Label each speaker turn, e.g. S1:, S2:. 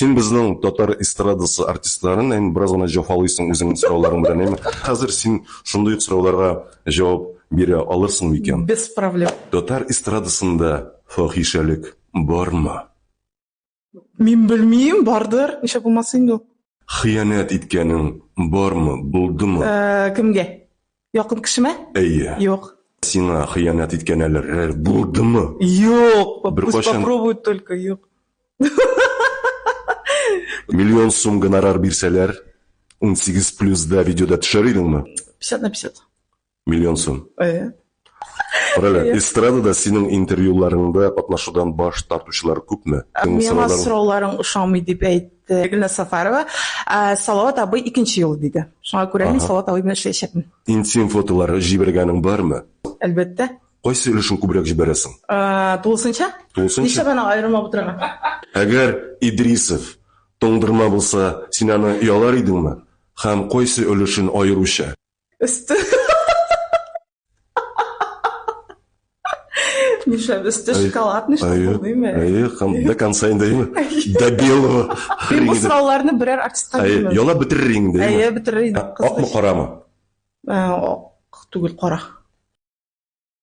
S1: Син безнең татар эстрадасы артистларын инде бераз гына җафалыйсың үзеңнең сорауларың белән, әйме? Хәзер син шундый ук сорауларга җавап бирә алырсың микән?
S2: Без проблем.
S1: Татар эстрадасында фахишәлек бармы?
S2: Мин белмим, бардыр. Нишләп булмасын инде ул?
S1: Хыянәт иткәнең бармы, булдымы?
S2: Э, кемгә? Якын кешемә?
S1: Әйе.
S2: Юк.
S1: Сиңа хыянәт иткәнәләр булдымы?
S2: Юк.
S1: Бер
S2: Пусть
S1: кайчан
S2: попробуют только, юк.
S1: Миллион сум гонорар бирсәләр, 18 плюс да видеода төшәр идеңме?
S2: 50 на 50.
S1: Миллион сум.
S2: Әйе.
S1: Карале, эстрадада синең интервьюларыңда катнашудан баш тартучылар күпме?
S2: Миңа сорауларың ошамый дип әйтте Гөлназ Сафарова. Салават абый икенче юл диде. Шуңа күрә мин Салават абый белән эшләячәкмен.
S1: Интим фотолар җибәргәнең бармы?
S2: Әлбәттә.
S1: Кайсы өлешен күбрәк җибәрәсең?
S2: Тулысынча.
S1: Тулысынча?
S2: Нишләп аны аерылмап утырырга?
S1: Әгәр Идрисов туңдырма булса, син аны ялар идеңме? Һәм кайсы өлешен аеруча?
S2: Өсте. Нишләп өсте шоколадный что булдымы?
S1: Әйе, һәм до конца инде, әйеме? До белого.
S2: Мин бу сорауларны берәр артистка бирмәм.
S1: Ялап бетерер инде,
S2: әйеме? Әйе, бетерер идем.
S1: Акмы, карамы?
S2: Ак түгел, кара.